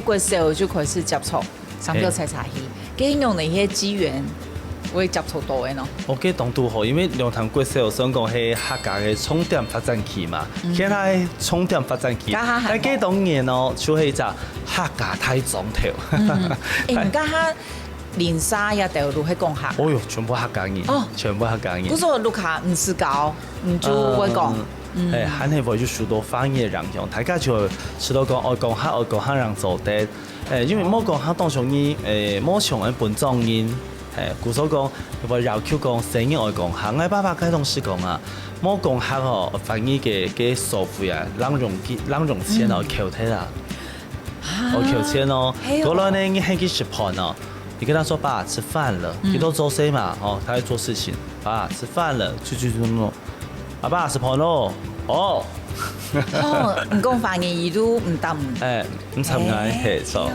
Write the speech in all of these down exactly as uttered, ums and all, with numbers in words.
國小就開始接觸三腳採茶戲，該仰仔个機緣會接觸到个呢？哦，該當堵好，因為龍潭國小算講係客家个重點發展區嘛，現在重點發展區，該下還無。但該當年哦，就係一隻客家大庄頭。嗯，欸，你該下鄰舍這兜都係講客？哦喲，全部客家人，哦。全部客家人。故所屋下毋使教，你就會講。嗯。欸，還係會有受到方言个影響，大家就知道講，愛講客，愛講客人做得。欸，因為無講客當像你，欸，無像𠊎本莊人，欸，故所講，會要求講細人愛講客。𠊎爸爸該當時講啊，無講客哦，翻譯个，个所費啊，零用，零用錢哦，嗯。扣忒啊。哦，扣錢哦。係哦。過來呢，你喊佢食飯哦，你跟他說：「爸，吃飯了。」嗯。佢都做事嘛，哦，他在做事情。「爸，吃飯了。」就，就，就，就，「阿爸，食飯咯。」哦。哦，你講華語，佢都毋答你。欸，毋插𠊎，欸，係，著。喲，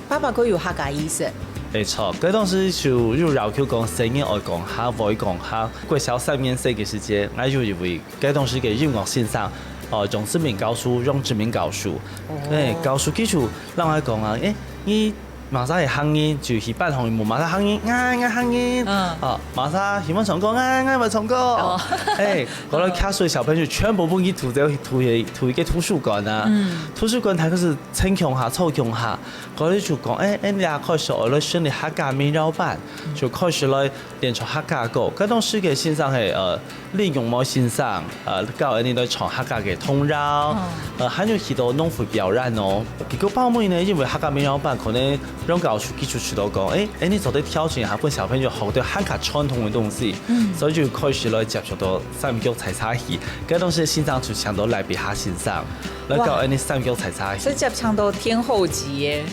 爸爸佢有客家意識。係，著，該當時就有要求講，細人愛講客，會講客。國小三年生个時節，𠊎有一位，該當時个音樂先生，哦，楊志明教授，楊志明教授。哦。欸，教授佢就摎𠊎講啊，欸，你 麼儕係客人，就去班項問麼儕客人，𠊎，𠊎客人。嗯。啊，麼儕喜歡唱歌，𠊎，𠊎會唱歌。哦。欸，過來客家小朋友全部分佢渡走，渡去，渡去个圖書館啊。嗯。圖書館大家係稱共下，湊共下。過來就講，欸，欸，你也開始愛來選你客家民謠班，就開始來 練唱客家歌。該當時个先生係，呃，李玉妹先生，呃，教𠊎俚來唱客家个童謠，嗯。呃，還有去到農會表演哦。結果包尾呢，因為客家民謠班可能楊教授佢就知道講，欸，𠊎俚做得調整一下，分小朋友學到客家傳統个東西，嗯。所以就開始來接觸到三腳採茶戲。該當時先生就請到賴碧霞先生，來教𠊎俚三腳採茶戲。哇。所以接觸到天后級耶。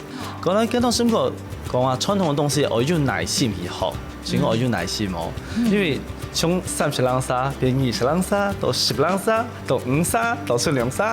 講來，該當時毋過講啊，傳統个東西愛有耐心去學，真个愛有耐心哦。嗯。因為從三十零歲變二十零歲，到十零歲，到五十，到十六歲。